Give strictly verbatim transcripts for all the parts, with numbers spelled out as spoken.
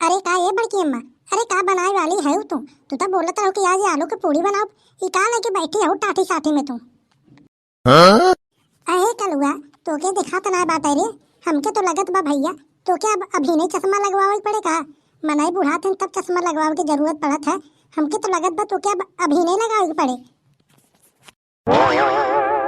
अरे का ए बड़की अम्मा, अरे का बनाए वाली है तू? तू तो बोलत रहो कि आज आलू के पूड़ी बनाओ, ई का लेके बैठी हो टाठी साठी में तू? हाँ? अरे कलुआ, तोके दिखात ना बाटे रे, हमके तो लगत बा भैया, तोके अब अभी नहीं चश्मा लगवावे पड़े का? मनई बुढ़ात हैं तब चश्मा लगवावे के जरूरत पड़त है, हमके तो लगत बा तोके अब अभी नहीं लगावे के पड़े।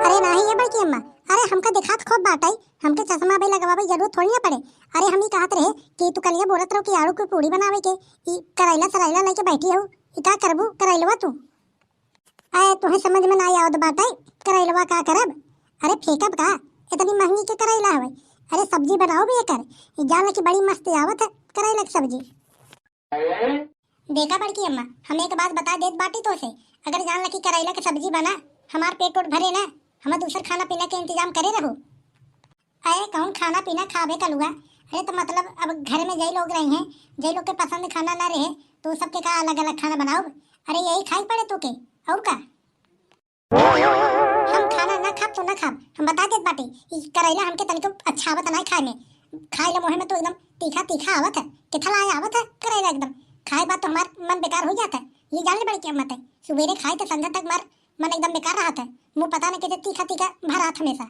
अरे नाही ये बड़की अम्मा, अरे हमका दिखात खूब बाटे, हमके चश्मा भी लगवावे जरूरत थोड़ी ना पड़े। अरे हम ही कहत रहे कि तू कलिया बोलत रहो कि आलू की पूड़ी बनावे के, ई करैला सरैला लेके बैठी हो, ई का करबू करैलवा तू? अरे तुहे समझ में ना आवत बाटे, करैलवा का करब? अरे फेंकब का? इतनी महंगी के करैला हवे? अरे सब्जी बनाओ भी एकर, ई जान कि बड़ी मस्त आवत है करैला की सब्जी। देखा बड़की अम्मा, हम एक बात बता देत बाटी तोसे, अगर जान लकी करैला के सब्जी बना, हमार पेट ओट भरे ना, हम दूसर खाना पीना के इंतजाम करे रहो। अरे कौन खाना पीना खाबे कलुआ? अरे तो मतलब अब घर में जई लोग रही हैं, जई लोग के पसंद खाना ना रहे, तो सबके का अलग अलग खाना बनाओ? अरे यही खाई पड़े तो के, और का? हम खाना ना खाब तो ना खाब, हम बता देत बाटी, ई करैला हमके तनिको अच्छा आवत नाई खाए में। खाए ले मुँहे में तो एकदम तीखा तीखा आवत है, केथा लाए आवत है करैला एकदम। खाए बाद तो हमार मन बेकार हो जात है। ये जान ले बड़की अम्मा ते, सुबेरे खाए तो संझा तक हमार मन एकदम बेकार रहत है, मुँह पता नहीं कैसे तीखा तीखा भरात हमेशा।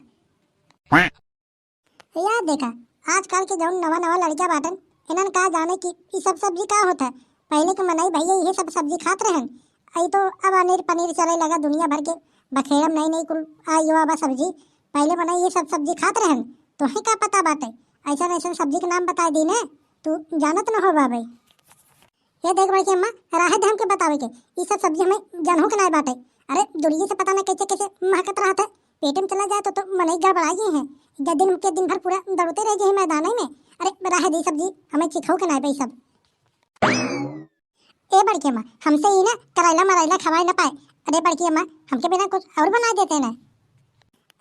यार देखा, आजकल के जौन नवा नवा लड़का बाटन, इन्हन का जाने कि ई सब सब्जी का होत है। पहले के मनई भैया ये सब सब्जी खात रहन, आई तो अब अनीर पनीर चले लगा दुनिया भर के, बखेड़म नई नई कुल आई हुआ बा सब्जी। पहले मनई ये सब सब्जी खात रहन, तोहे का पता बाटे? ऐसन ऐसन सब्जी के नाम बताए दी ने, तू जानत न हो बाबे। ये देख बड़की अम्मा, राहे दे हमके बतावे के, ई सब सब्जी हमें जनहू के नाय बाटे। अरे दुरिये से पता ना कैसे कैसे महकत रहत है, पेट में चला जाए तो, तो मनई गड़बड़ा गई है। जब दिन के दिन भर पूरा दौड़ते रह गए मैदान में। अरे राहे दे सब्जी, हमें चिखऊ के नाय बा ई सब। ए बड़की अम्मा, हमसे ई ना करैला मरैला खवाए ना पाए। अरे बड़की अम्मा, हमके बिना कुछ और बना देते ना।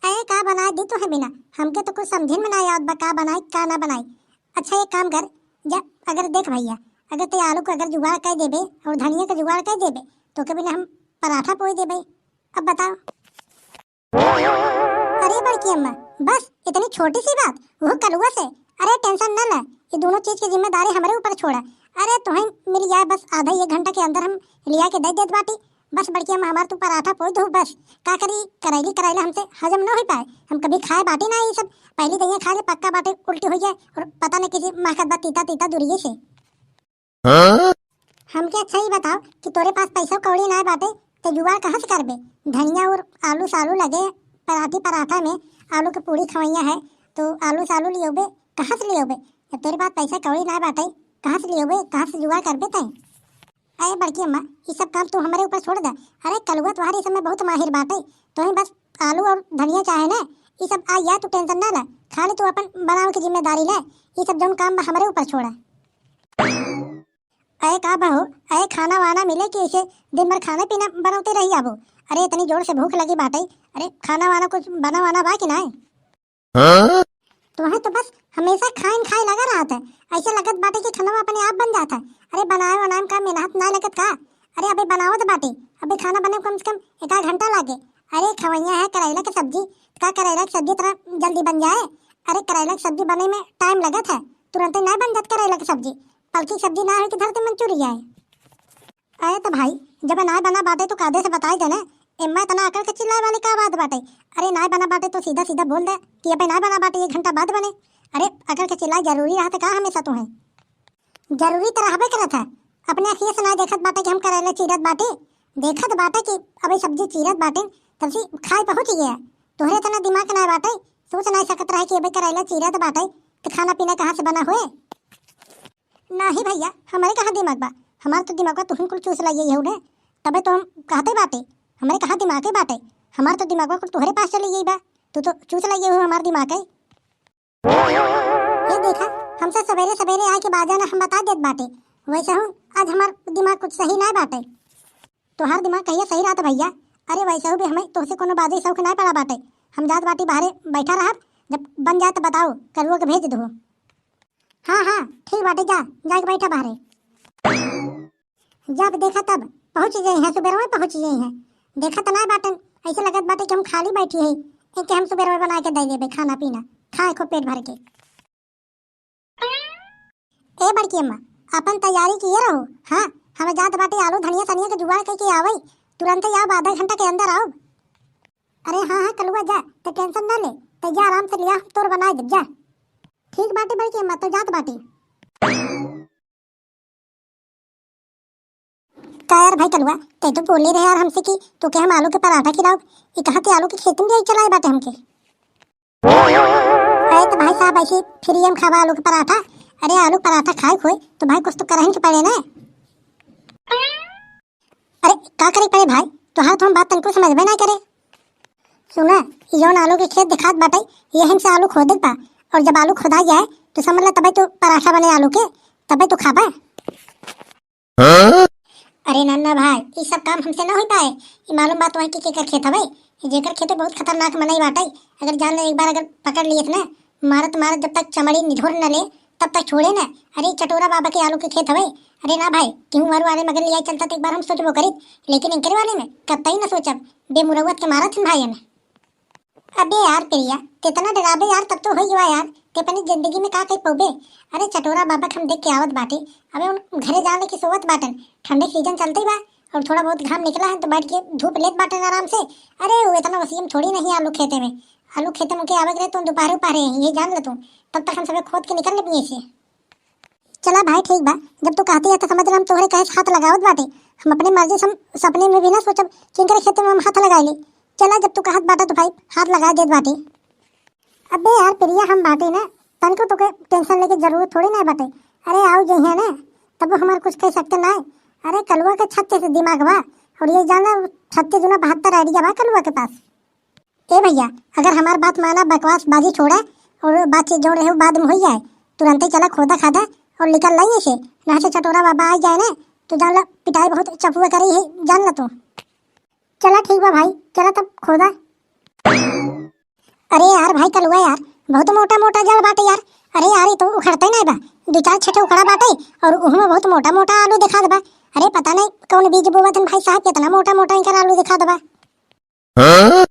अरे का बना दी तोहे बिना, हमके तो कुछ समझे में ना आवत बा का बनाई का ना बनाई। अच्छा एक काम कर, जा अगर देख भैया, अगर ते आलू का अगर जुगाड़ कर देबे और धनिया का जुगाड़ कर देबे, तो के बिना हम पराठा पोई देबे। अब बताओ। अरे बड़की अम्मा, बस इतनी छोटी सी बात, वो कलुआ से? अरे टेंशन न ले, ये दोनों चीज की जिम्मेदारी हमरे ऊपर छोड़ा। अरे तोहे मिल जाए बस आधा एक घंटा के अंदर हम लिया के दे देत बाटी। बस बड़की अम्मा हमार तू पराठा पोई दो बस। का करी, करैली करैला हमसे हजम न हो पाए, हम कभी खाए बाटी ना ये सब। पहली दहिया खा ले पक्का बाटे उल्टी हो जाए और पता नहीं किसी महकत बा तीता तीता दुरिये से। हाँ? हमके अच्छा ही बताओ कि तोरे पास पैसा कौड़ी ना बाटे, ते जुगाड़ कहाँ से करबे? धनिया और आलू सालू लगे पराठी पराठा में, आलू के पूड़ी खवैया है तो आलू सालू लियोबे, कहाँ से लियोबे? जब तोरे पास पैसा कौड़ी ना बाटे, कहाँ से लियोबे, कहाँ से जुगाड़ करबे तैं? अरे बड़की अम्मा, ई सब काम तू हमरे ऊपर छोड़ दे। अरे कलुआ तुम्हारे सब में बहुत माहिर बाटे, तोहे बस आलू और धनिया चाहे ना, ई सब आ या तू टेंशन ना ले, खाली तू अपन बनावे की जिम्मेदारी ले, ई सब जौन काम बा हमरे ऊपर छोड़ा। अरे का बा हो, अरे खाना वाना मिले कि ऐसे दिन भर खाना पीना बनौते रही आबो? अरे इतनी जोर से भूख लगी बाटे, अरे खाना वाना कुछ बना वाना बा कि नाय? हाँ? तुम्हें तो बस हमेशा खाइन खाए लगा रहत है, ऐसे लगत बाटे कि खाना अपने आप बन जात है। अरे बनाए बनाए में का मेहनत ना लगत का? अरे अबे बनावत बाटे, अबे खाना बने में कम से कम एक आध घंटा लागे। अरे खवैया है करैला के सब्जी, का करैला के सब्जी इतना जल्दी बन जाए? अरे करैला के सब्जी बने में टाइम लगत है, तुरंते ना बन जात करैला के सब्जी। पलकी सब्जी ना है कि धरते मंचूरिया है। अरे तो भाई, जब नाय बना बाटे तो कायदे से बताई दे ना। एम्मा इतना अकड़ के चिल्लाए वाली का बात बाटे? अरे नाय बना बाटे तो सीधा सीधा बोल दे कि अबे नाय बना बाटे, एक घंटा बाद बने। अरे अकड़ के चिल्लाई जरूरी रहत का हमेशा तुम्हें? जरूरी तो रहबे करत है। अपने अखिए से नाय देखत बाटे कि हम करैला चीरत बाटे, देखत बाटे कि अबे सब्जी चीरत बाटे, तब से खाए पहुँच गया। तोहरे इतना दिमाग नाय बाटे, सोच नाय सकत रहे कि अबे करैला चीरत बाटे तो खाना पीना कहाँ से बना हुए? नाही भैया, हमरे कहाँ दिमाग बा? हमार तो दिमाग बा, तुहन कुल चूस लाइए यहू ने। तबे तो हम कहते बाटे, हमरे कहाँ दिमाग है बाटे? हमार तो दिमाग बा, कुल तुहरे पास चली गई बा। तू तो चूस लाइए हो हमार दिमाग है। ये देखा, हमसे सवेरे सवेरे आके बाजा ना हम बता देत बाटे। वैसे हूँ, आज हमार दिमाग कुछ सही ना बाटे। तोहार दिमाग कहिया सही रहत भैया? अरे वैसे भी हमें तोहसे कोनो बाजे शौक ना पड़ा बाटे। हम जात बाटी बाहरे बैठा रहब, जब बन जाए तो बताओ, करुआ के भेज दो। हाँ, हाँ, ठीक बाटे, जा, जाके बैठा बाहरे। जब देखा तब पहुँच गई हैं, सुबेरवा पहुँच गई हैं। देखा तो ना बाटन, ऐसे लगत बाटे कि हम खाली बैठी है, इनके हम सुबेरवा बना के दे देबे खाना पीना, खाए खूब पेट भर के। ए बड़की अम्मा, अपन तैयारी किए रहो। हाँ, हम जात बाटे आलू धनिया सनिया के जुगाड़ कइके आवइ, तुरंते आव, आधा घंटा के अंदर आव। अरे हाँ हाँ कलुआ जा, त tension ना ले, त जा आराम से लिया, हम तोर बनाइ देब जा। ठीक बाटे बड़की अम्मा, तो जात बाटे। का यार भाई कलुआ, ते तो बोले रहे यार हमसे कि तोके हम आलू के पराठा खिलाउब, ई कहाँ के आलू के खेत में जाई चलाए बाटे हमके। अरे तो भाई साहब ऐसे free में खाबा आलू के पराठा? अरे आलू पराठा खाए होए तो भाई कुछ तो करहिन के पड़े ना। अरे का करे पड़े भाई, तोहार तो हम बात तनको समझबे ना करे। सुना, ई जौन आलू के खेत दिखात बाटे, यही से आलू खोदे बा, और जब आलू खोदा जाए तो समझ ला तबे तो पराठा बने आलू के, तबे तो खाबा। हाँ? अरे नन्ना भाई, ई सब काम हमसे ना हो पाए। ई मालूम बात वही के केकर खेत हवे? ई जेकर खेत बहुत खतरनाक मनई बाटे। अगर जान ले एक बार अगर पकड़ लिए ना, मारत मारत जब तक चमड़ी निधोर न ले, तब तक छोड़े ना। अरे चटोरा बाबा के आलू के खेत हवे। अरे ना भाई, केहू मारू वाले मगर लिया चलता तो एक बार हम सोचबो करित, लेकिन इनकरे वाले में कतई ना सोचब। बेमुरौवत के मारत हन भाई हमें। अबे यार प्रिया, तेतना डराबे यार, तब तो होई गवा यार, ते अपनी जिंदगी में का कई पौबे। अरे चटोरा बाबा के हम देख के आवत बाटे, अबे उन घरे जाने की सोवत बाटन, ठंडे सीजन चलते बा और थोड़ा बहुत घाम निकला है तो बैठ के धूप लेत बाटन आराम से। अरे वो इतना वसीम थोड़ी नहीं आलू खेते में, आलू खेते में के आवे के रहे तो दोपहरे उपहरे ही, ये जान ले तू, तब तक हम सबे खोद के निकल लेबी ऐसे। चला भाई ठीक बा, जब तू कहती है तो समझ ले हम तोहरे कहे से हाथ लगावत बाटे। हम अपने मर्जी से हम सपने में भी ना सोचब कि इनकरे खेते में हम हाथ लगाए ले। चला जब तू कहत बाटा तो भाई हाथ लगा देत बाटे। अबे यार प्रिया हम बाटे ना, तनको तोके tension लेके जरूरत थोड़ी ना बाटे। अरे आओ जइहे ना, तब हमार कुछ कह सकते ना। अरे कलुआ के छत्तीस दिमाग बा, और ये जाना छत्तीस दूना बहत्तर idea बा कलुआ के पास। ए भैया, अगर हमार बात माना, बकवास बाजी छोड़ा और बातचीत जो रहे वो बाद में हो जाए, तुरंते चला खोदा खादा और निकल लाई ऐसे, ना से चटोरा बाबा आ जाए ना तो जान ला पिटाई बहुत चपुआ करे है, जान ला तू। चला ठीक बा भाई, चला तब खोदा। अरे यार भाई कलुआ यार, बहुत मोटा मोटा जड़ बाटे यार। अरे यार, ये तो उखड़ते नहीं बा, दो चार छठे उखड़ा बाटे और उहमें बहुत मोटा मोटा आलू दिखात बा। अरे पता नहीं कौन बीज बोवत हन भाई साहब, कितना मोटा मोटा इनकर आलू दिखात बा। हाँ?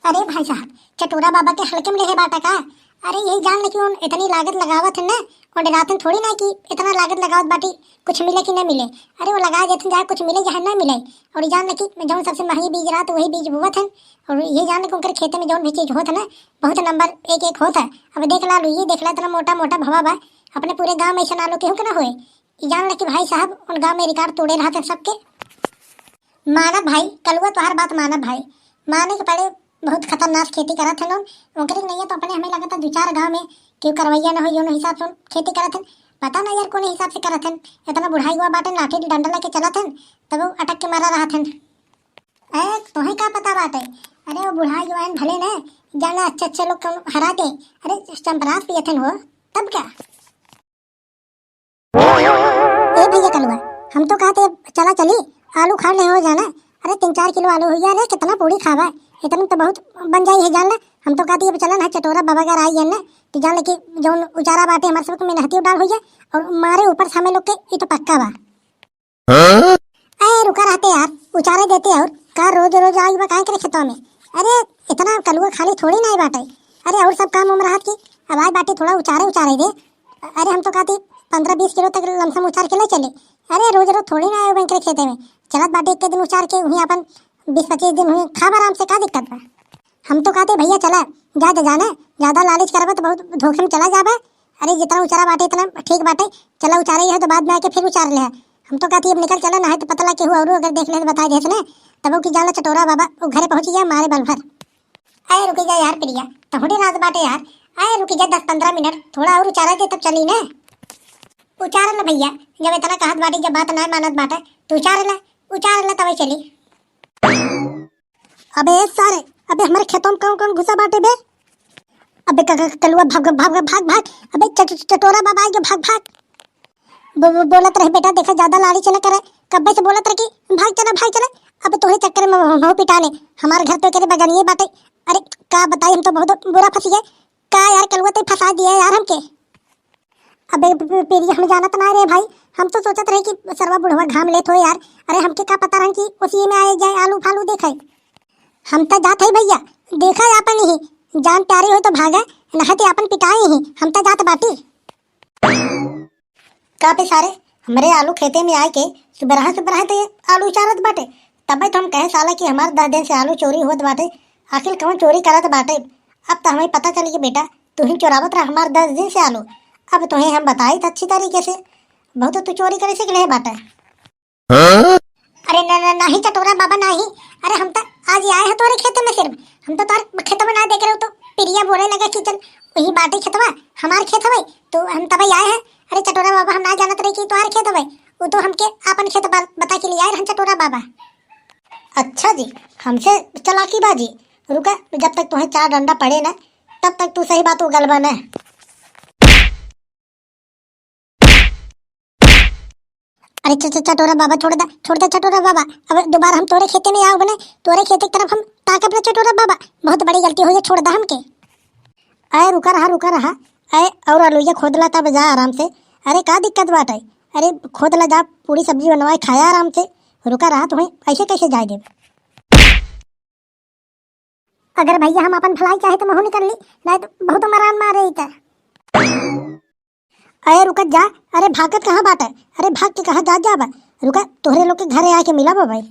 अरे भाई साहब, चटोरा बाबा के हल्के में लेहे बाटा का? अरे यही जान ले कि उन इतनी लागत लगावत है ना, और डरातन थोड़ी ना कि इतना लागत लगावत बाटी कुछ मिले कि ना मिले। अरे वो लगा देते चाहे कुछ मिले चाहे ना मिले, और ये जान ले कि जौन सबसे महंगी बीज रहत वही बीज बोवत है, और ये जान ले कि उनकर खेते में जौन भी चीज होत है ना, बहुत नंबर एक एक होत है। अब देख ला लू, ये देख ला इतना मोटा मोटा भवा बा, अपने पूरे गांव में ऐसा ना लो केहू के ना होए। ई जान ले कि भाई साहब उन गांव में record तोड़े रहत है सबके। मानब भाई, कलुआ तोहार बात मानब भाई, माने के पड़े, बहुत खतरनाक खेती करत हन लोग। ओकरे के नैया तो अपने हमें लगता दो चार गांव में केहू करवैया न हो, योनो हिसाब से खेती करत हन। पता ना यार कौन हिसाब से करत हन, इतना बुढ़ाई हुआ बाटे, लाठी डंडा लेके चलत हन, तब वो अटक के मरा रहत हन। ए, तोहे का पता बाटे? अरे वो बुढ़ाई हुआ हन भले न, जाना अच्छे अच्छे लोग कौन हरा दे, अरे चंपरास पियत हन हो, तब क्या? ए भैया कलुआ, हम तो कहते चला चली, आलू उखाड़ ले हो जाना। अरे तीन चार किलो आलू हो गया रे, कितना पूरी खावा, इतना तो बहुत बन जाई है जान ले। हम तो कहते अब चला ना चटोरा बाबा घर आई है ना, तो जान ले कि जौन उचारा बाटे हमारे सबके मेहनती उडाल हो जाए और मारे ऊपर से हमें लोग के, ये तो पक्का बा। हाँ? अरे रुका रहते यार, उचारे देते और का रोज रोज आई बा काहे करे खेतवा में? अरे इतना कलुआ खाली थोड़ी ना आई बाटे। अरे और सब काम उम रहत की अब आई बाटे थोड़ा उचारे उचारे दे। अरे हम तो कहती पन्द्रह बीस किलो तक लमसम उचार के ले चले। अरे रोज रोज थोड़ी ना आए बैंक के खेते में, चलत बाटे एक दिन उचार के वहीं अपन बीस पच्चीस दिन हुई खाब आराम से, का दिक्कत बा? हम तो कहते भैया चला, जा दे जाना, ज्यादा लालच करबा तो बहुत धोखे में चला जाबा। अरे जितना उचारा बाटे इतना ठीक बाटे, चला उचारे ही है तो बाद में आके फिर उचार ले। हम तो कहती अब निकल चला, ना है तो पता लगे केहू और अगर देख ले तो बता देत ना, तब वो की जान ला चटोरा बाबा वो घरे पहुंच गया मारे बल भर। अरे रुकी जा यार प्रिया, तहुरे राज बाटे यार। अरे रुकी जा दस पन्द्रह मिनट, थोड़ा और उचारा दे तब चली ना। उचार ला भैया, जब इतना कहत बाटी, जब बात ना मानत बाटे तो उचार ला, उचार ला तबे चली। अबे सारे, अबे हमारे खेतों में कौन कौन घुसा बाटे बे? अबे क-, क-, कलुआ भाग भाग भाग भाग। अबे च-, च-, चटोरा बाबा आइगे, भाग भाग। बो-, बो-, बोलत रहे बेटा, देखा ज्यादा लालच न करे, कब्बे से बोलत रहे कि भाग चला भाग चला। अब तोहरे चक्कर में हम पिटाने, हमारे घर तो एकरे बगनिए बाटे। अरे का बताई, हम तो बहुत बुरा फंसी गए। का यार कलुआ ते फंसा दिया यार हमके। अबे प-, प-, पेरिया हम जानत ना रे भाई, हम तो सोचत रहे कि सरवा बुढ़वा घाम लेत हो यार। अरे हमके का पता रहन कि उसी में आए जाए आलू फालू देखे। हम तो जात है भैया, देखा आपन ही जान प्यारी हो तो भागा, नहीं तो आपन पिटाई ही। हम तो जात बाटी। का बे सारे, हमरे आलू खेते में आइके सुबरहा सुबरहा तो ये आलू उचारत बाटे। तबे तो हम कहे साला कि हमार दस दिन से आलू चोरी होत बाटे, आखिर कौन चोरी करत बाटे। अब तो हमें पता चली कि बेटा, तू ही चोरावत रहा हमार दस दिन से आलू। अब तुहें हम बताई त अच्छी तरीके से, बहुत तू चोरी करे सीख ले बाटे। अरे न, न, नहीं चटोरा बाबा, नहीं। अरे हम तो आज ही आए हैं तोरे खेत में सिर्फ। हम तो तोर खेत में ना देख रहे हो तो पिरिया बोले लगा कि चल वही बाटे खेतवा, हमार खेत हवे, तो हम तबे आए हैं। अरे चटोरा बाबा, हम ना जानत रहे कि तोहार खेत हवे, वो तो हमके आपन खेत बा-, बता के ले आए रहन चटोरा बाबा। अच्छा जी, हमसे चालाकी बाजी। रुका, जब तक तुहें चार डंडा पड़े ना, तब तक तू सही बात उगलबा ना। अरे च-, च-, चटोरा बाबा, छोड़ दे, छोड़ दे चटोरा बाबा। अब दोबारा हम तोरे खेते में आओ बने, तोरे खेते की तरफ हम ताकब ना चटोरा बाबा। बहुत बड़ी गलती हो गई, छोड़ दे हमके। अरे रुका रहा, रुका रहा। अरे और आलूया खोदला तब जा आराम से। अरे का दिक्कत बाटे? अरे खोदला जा, पूरी सब्जी बनवाए खाया आराम से। रुका रहा, तुम्हें ऐसे कैसे जाए देब? अगर भैया हम अपन भलाई चाहे तो महू निकल ली, नहीं तो बहुत मरान मारे इधर। अरे रुकत जा, अरे भागत कहाँ बाटे? अरे भाग के कहाँ जात जाबा? रुका, तोहरे लोग के घरे आके मिला बा भाई।